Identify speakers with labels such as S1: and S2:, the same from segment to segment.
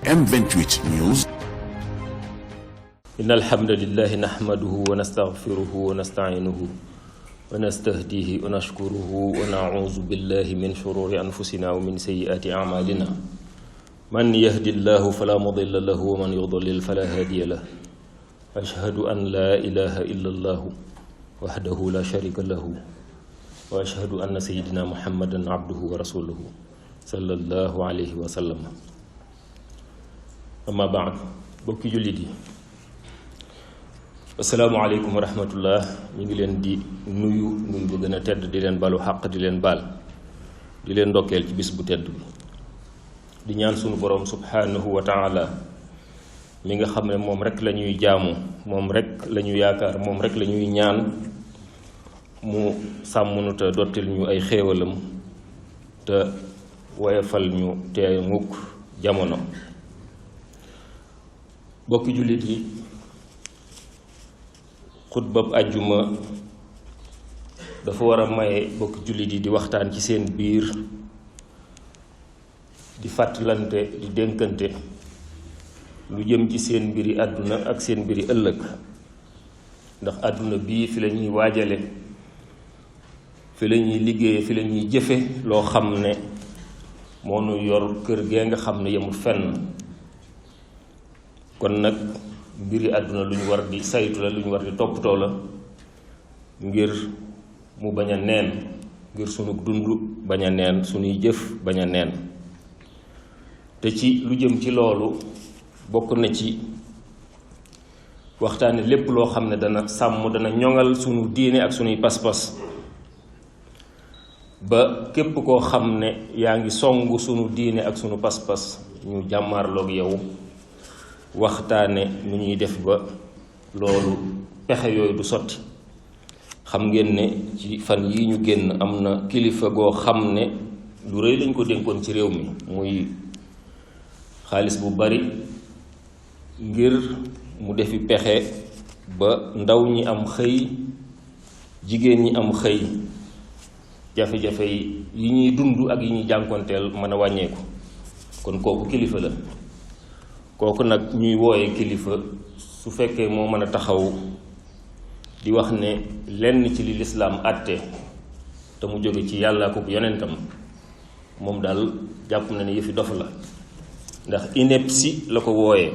S1: M28 News.
S2: إن الحمد لله نحمده ونستغفره ونستعينه ونستهديه ونشكره ونعوذ بالله من شرور أنفسنا ومن سيئات أعمالنا من يهد الله فلا مضل له ومن يضلل فلا هادي له أشهد أن لا إله إلا الله وحده لا شريك له وأشهد أن سيدنا محمدا عبده ورسوله صلى الله عليه وسلم أما بعد بوكي جوليدي asalaamaaleykum wa rahmatullah ñu ngi leen di nuyu bu gën a tedd di leen balu xaq di leen baal di leen ndokkeel ci bis bu tedd bi di ñaan sunu borom subhanahu wa taala mi nga xam ne moom rek la ñuy jaamu moom rek la ñu yaakaar moom rek la ñuy ñaan mu sàmmunu te dottil ñu ay xéewalam te woyofal ñu te mukk jamono bokki jullit yi xutbab àjjuma dafa war a maye bokk jullit yi di waxtaan ci seen biir di fàttalante di dénkante lu jëm ci seen mbiri àdduna ak seen mbiri ëllëg ndax àdduna bii fi la ñuy waajale fi la ñuy liggéeye fi la ñuy jëfe loo xam ne moo nu yor kër gee nga xam ne yemul fenn kon nag mbiri àdduna lu ñu war di saytu la lu ñu war di toppatoo la ngir mu bañ a neen ngir sunu dund bañ a neen sunuy jëf bañ a neen te ci lu jëm ci loolu bokk na ci waxtaane lépp loo xam ne dana sàmm dana ñoŋal sunu diine ak sunuy pas-pas ba képp koo xam ne yaa ngi songu sunu diine ak sunu pas-pas ñu jàmmaarloog yow waxtaane nu ñuy def ba loolu pexe yooyu du sotti xam ngeen ne ci fan yi ñu génn am na kilifa goo xam ne lu rëy lañ ko dénkoon ci réew mi muy xaalis bu bari ngir mu defi pexe ba ndaw ñi am xëy jigéen ñi am xëy jafe-jafe yi ñuy dund ak yi ñuy jànkonteel mën a wàññeeku kon kooku kilifa la kooku nag ñuy wooye kilifa su fekkee moo mën a taxaw di wax ne lenn ci li lislaam àtte te mu jóge ci yàlla ko yonentam moom daal jàpp na ne yëfi dof la ndax ineptie la ko wooyee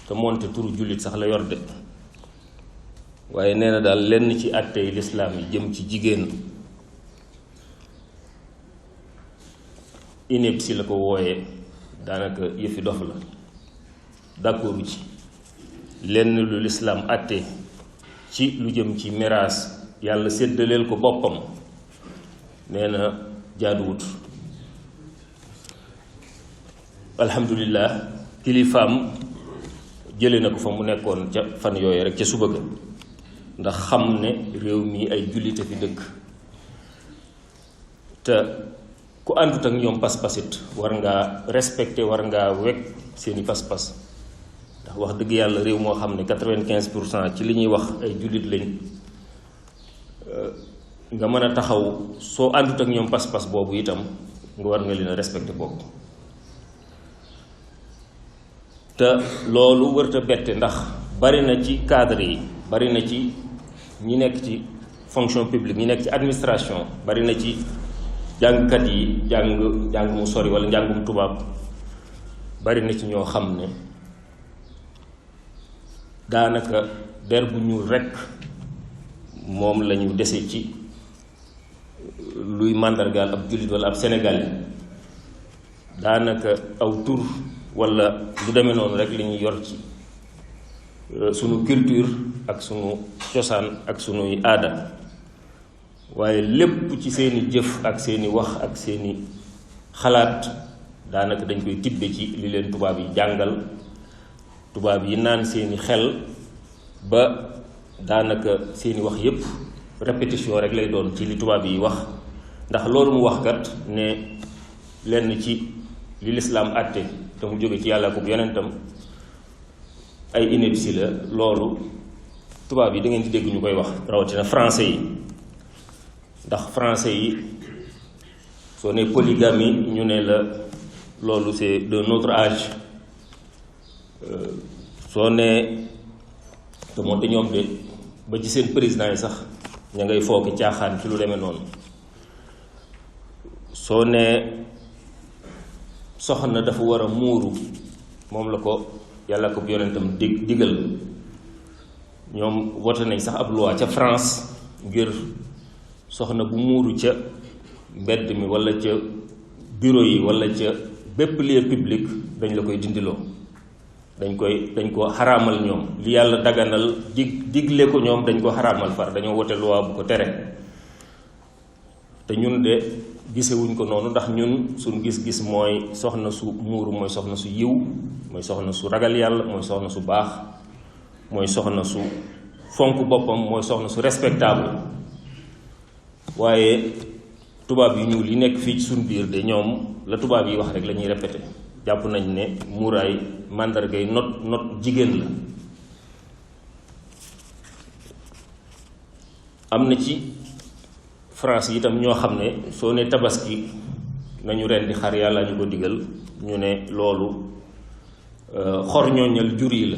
S2: te moonte turu jullit sax la yor de waaye nee na daal lenn ci àtte yi lislaam yi jëm ci jigéen ineptie la ko wooyee daanaka yëfi dof la d'accordu ci lenn lu lislaam àtte ci lu jëm ci miraas yàlla séddaleel ko boppam nee na jaaduwut alhamdulillah kilifaam jële na ko fa mu nekkoon ca fan yooyu rek ca suba ga ndax xam ne réew mi ay jullite fi dëkk te ku àndut ak ñoom pas-pasit war ngaa respecté war ngaa wekk seeni pas-pas ndax wax dëgg yàlla réew moo xam ne 95% ci li ñuy wax ay jullit lañ nga mën a taxaw soo àndut ak ñoom pas-pas boobu itam nga war nga leen a respecté boobu te loolu wërta bette ndax bari na ci cadre yi bari na ci ñi nekk ci fonction publique ñi nekk ci administration bari na ci jàngkat yi jàng mu sori wala njàngum tubaab bari na ci ñoo xam ne daanaka der bu ñuul rekk moom lañu dese ci luy màndargaal ab jullit wala ab Sénégal yi daanaka aw tur wala lu demee noonu rek li ñuy yor ci sunu culture ak sunu cosaan ak sunuy aada waaye lépp ci seeni jëf ak seeni wax ak seeni xalaat daanaka dañ koy tibbe ci li leen tubaab yi jàngal tubaab yi naan seeni xel ba daanaka seeni wax yépp répétition rek lay doon ci li tubaab yi wax ndax loolu mu wax kat ne lenn ci li lislaam àtte te mu jóge ci yàlla ko yonentam ay ineptie la loolu tubaab yi da ngeen di dégg ñu koy wax rawatina français yi ndax français yi soo ne polygamie ñu ne la loolu c'est de notre âge soo nee te moonte ñoom de ba ci seen président yi sax ña ngay fooki caaxaan ci lu demee noonu soo nee soxna dafa war a muuru moom la ko yàlla ko yonentam digal ñoom voté nañ sax ab loi ca France ngir soxna bu muuru ca mbedd mi walla ca bureau yi walla ca bépp lieu public dañ la koy dindiloo dañ ko xaraamal ñoom li yàlla daganal digle ko ñoom dañ ko xaraamal far dañoo wote loi bu ko tere te ñun de gisewuñ ko noonu ndax ñun suñ gis-gis mooy soxna su muuru mooy soxna su yiw mooy soxna su ragal yàlla mooy soxna su baax mooy soxna su fonk boppam mooy soxna su respectable waaye tubaab yu ñuul yi nekk fii ci suñ biir de ñoom la tubaab yi wax rek la ñuy répété jàpp nañ ne muuraay màndargay not jigéen la am na ci France yi itam ñoo xam ne soo ne tabaski nañu rendi xar yàlla ñu ko digal ñu ne loolu xor ñooñal jur yi la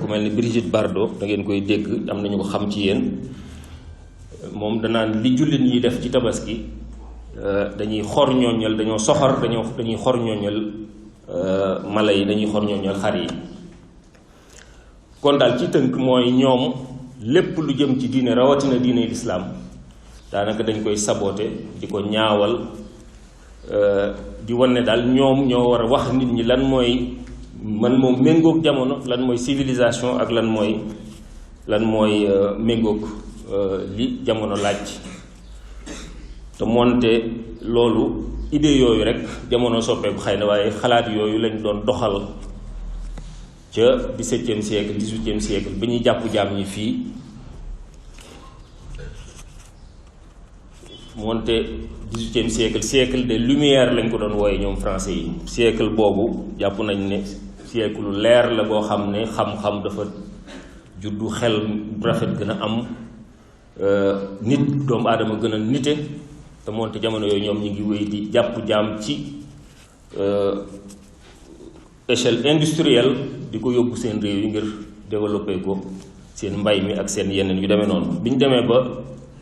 S2: ku mel ni Brigitte Bardot da ngeen koy dégg am nañu ko xam ci yéen moom danaan li jullit ñi def ci tabaski dañuy xor ñooñal dañoo soxor dañuy xor ñooñal mala yi dañuy xor ñooñal xar yi kon daal ci tënk mooy ñoom lépp lu jëm ci diine rawatina diine lislaam daanaka dañ koy saboté di ko ñaawal di wan ne daal ñoom ñoo war a wax nit ñi lan mooy man moom méngoog jamono lan mooy civilisation ak lan mooy méngoog li jamono laaj te moonte loolu idée yooyu rek jamono soppeeku xëy na waaye xalaat yooyu lañ doon doxal ca 17e siècle 18e siècle bi ñuy jàpp jaam ñi fii moonte 18e siècle des lumières lañ ko doon wooye ñoom français yi siècle boobu jàpp nañ ne siècle lu leer la boo xam ne xam-xam dafa juddu xel rafet gën a am nit doomu aadama gën a nite te moonte jamono yooyu ñoom ñu ngi wéy di jàpp jaam ci échelle industrielle di ko yóbbu seen réew yi ngir développer ko seen mbay mi ak seen yeneen yu demee noonu bi ñu demee ba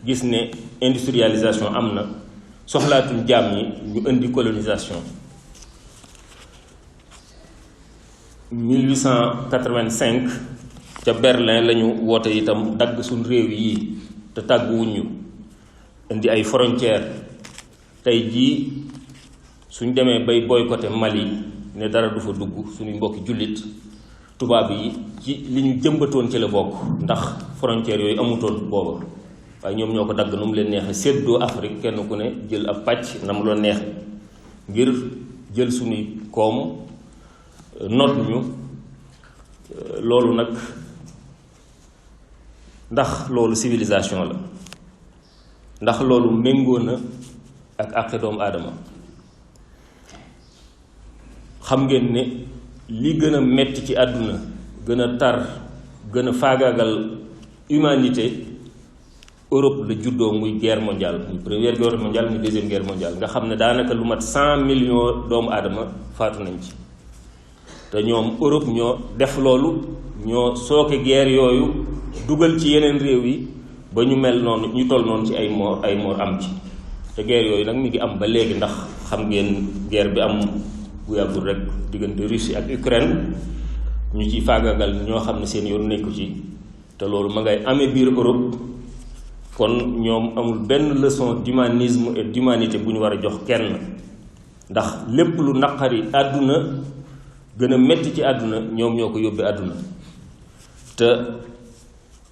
S2: gis ne industrialisation am na soxlaatuñ jaam ñi ñu indi colonisation 1885 ca Berlin lañu woote itam dagg suñ réew yi te tàgguwuñu indi ay frontières tey jii suñ demee bay boycotté Mali ne dara du fa dugg suñu mbokki jullit tubaab yi ci li ñu jëmbatoon ci la bokk ndax frontières yooyu amutoon booba waaye ñoom ñoo ko dagg nu mu leen neexe séddoo Afrique kenn ku ne jël ab pàcc na mu la neexe ngir jël suñuy koom not ñu loolu nag ndax loolu civilisation la ndax loolu méngoo na ak àqi doomu aadama xam ngeen ne li gën a metti ci àdduna gën a tar gën a faagaagal humanité Europe la juddoo muy guerre mondiale muy première guerre mondiale muy deuxième guerre mondiale nga xam ne daanaka lu mat 100 millions doomu aadama faatu nañ ci te ñoom Europe ñoo def loolu ñoo sooke guerre yooyu dugal ci yeneen réew yi ba ñu mel noonu ñu toll noonu ci ay mort am ci te guerre yooyu nag mi ngi am ba léegi ndax xam ngeen guerre bi am bu yàggul rek diggante Russie ak Ukraine ñu ci faagagal ñoo xam ne seen yoon nekku ci te loolu ma ngay amee biir Europe kon ñoom amul benn leçon d'humanisme et d'humanité bu ñu war a jox kenn ndax lépp lu naqari àdduna gën a metti ci àdduna ñoom ñoo ko yóbbee àdduna te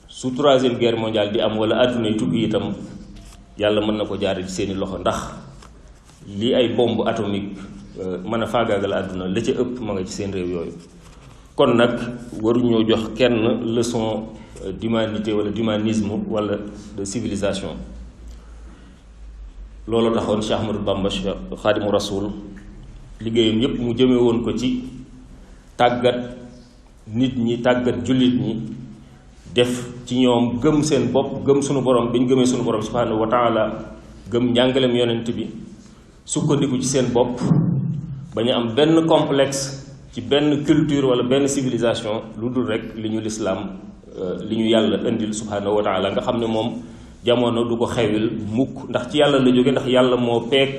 S2: su troisième guerre mondiale di am wala àdduna yi tukki itam yàlla mën na ko jaare ci seeni loxo ndax lii ay bombe atomique mën a faagaagal àdduna la ca ëpp ma nga ci seen réew yooyu kon nag waruñoo jox kenn leçon d'humanité wala d'humanisme wala de civilisation loolu taxoon Cheikh Ahmadou Bamba Xaadimu Rasuul liggéeyam yépp mu jëme woon ko ci tàggat nit ñi tàggat jullit ñi def ci ñoom gëm seen bopp gëm sunu borom bi ñu gëmee sunu borom subhanahu wa taala gëm njàngaleem yonent bi sukkandiku ci seen bopp bañ a am benn complexe ci benn culture wala benn civilisation lu dul rek li ñu lislaam li ñu yàlla indil subhanahu wa taala nga xam ne moom jamono du ko xewil mukk ndax ci yàlla la jóge ndax yàlla moo peeg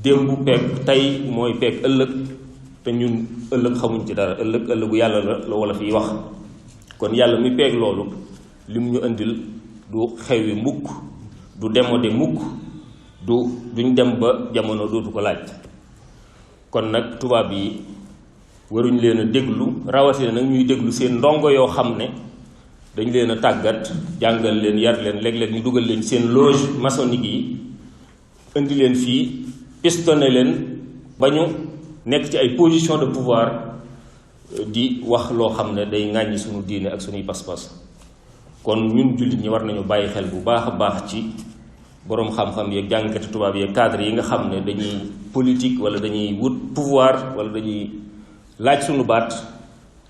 S2: démb peeg tey mooy peeg ëllëg te ñun ëllëg xamuñ ci dara ëllëgu yàlla la wala fiy wax kon yàlla mi peeg loolu lim ñu indil du xewi mukk du démodé mukk duñ dem ba jamono dootu ko laaj kon nag tubaab yi waruñ leen a déglu rawatina nag ñuy déglu seen ndongo yoo xam ne dañ leen a tàggat jàngal leen yar leen léeg-léeg ñu dugal leen seen loge maçonnique yi indi leen fii pistonné leen ba ñu nekk ci ay position de pouvoir di wax loo xam ne day ŋàññi suñu diine ak suñuy pas-pas kon ñun jullit ñi war nañu bàyyi xel bu baax a baax ci boroom xam-xam yeeg jàngkati tubaab yeeg cadre yi nga xam ne dañuy politique wala dañuy wut pouvoir wala dañuy laaj suñu baat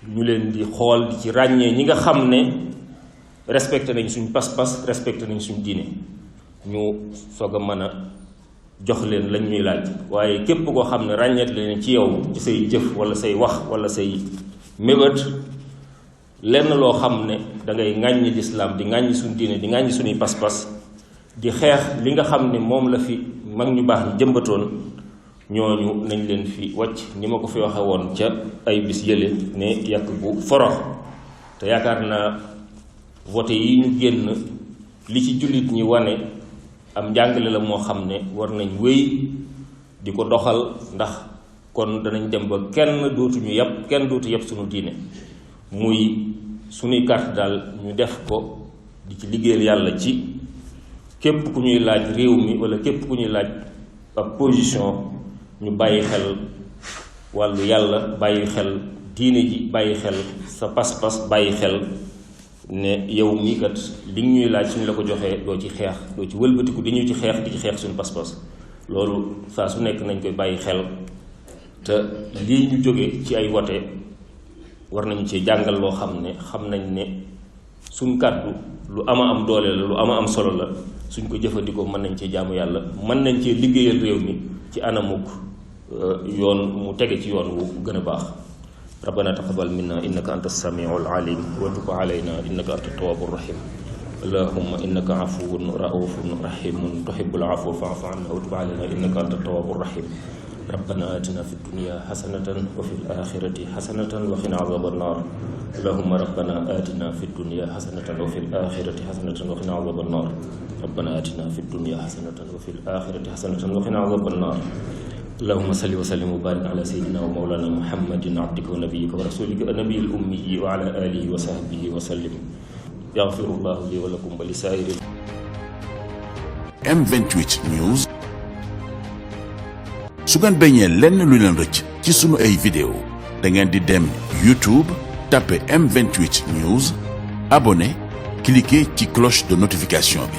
S2: ñu leen di xool di ci ràññee ñi nga xam ne respecté nañ suñu pas-pas respecté nañ suñu diine ñu soog a mën a jox leen lañ ñuy laaj waaye képp koo xam ne ràññeet leen ci yow ci say jëf wala say wax wala say mébét lenn loo xam ne da ngay ŋàññi lislaam di ŋàññi suñu diine di ŋàññi suñuy pas-pas di xeex li nga xam ne moom la fi mag ñu baax ñu jëmbatoon ñooñu nañ leen fi wàcc ni ma ko fi waxe woon ca ay bis yële ne yàq bu forox te yaakaar naa voté yi ñu génn li ci jullit ñi wane am njàngale la moo xam ne war nañ wéy di ko doxal ndax kon danañ dem ba kenn dootuñu yàpp kenn dootu yàpp suñu diine muy suñuy carte daal ñu def ko di ci liggéeyal yàlla ci képp ku ñuy laaj réew mi wala képp ku ñuy laaj ab position ñu bàyyi xel wàllu yàlla bàyyi xel diine ji bàyyi xel sa pas-pas bàyyi xel ne yow mii kat li ñuy laaj suñu la ko joxee doo ci xeex doo ci wëlbatiku di ñu ci xeex di ci xeex suñu pas-pas loolu saa su nekk nañ koy bàyyi xel te lii ñu jóge ci ay wote war nañu ci jàngal loo xam ne xam nañ ne suñ kàddu lu ama am doole la lu ama am solo la suñ ko jëfandikoo mën nañ cee jaamu yàlla mën nañ cee liggéeyal réew mi ci anamuk yoon mu tege ci yoon wu gën a baax rabbana taqabbal minna innaka anta as-sami'ul alim wa tub alayna innaka anta at-tawwabur rahim allahumma innaka afuwun ra'ufun rahimun tuhibbul afwa fa'fu 'anna wa tub alayna innaka anta at-tawwabur rahim ربنا آتنا في الدنيا حسنة وفي الآخرة حسنة وقنا عذاب النار اللهم ربنا آتنا في الدنيا حسنة وفي الآخرة حسنة وقنا عذاب النار ربنا آتنا في الدنيا حسنة وفي الآخرة حسنة وقنا عذاب النار اللهم صل وسلم وبارك على سيدنا ومولانا محمد عبدك ونبيك ورسولك النبي الأمي وعلى آله وصحبه وسلم يغفر الله لي ولكم ولسائر
S1: M28 News. su ngeen bañee lenn lu leen rëcc ci sunu ay vidéo da ngeen di dem YouTube tapé M28 News abonné cliquer ci cloche de notification bi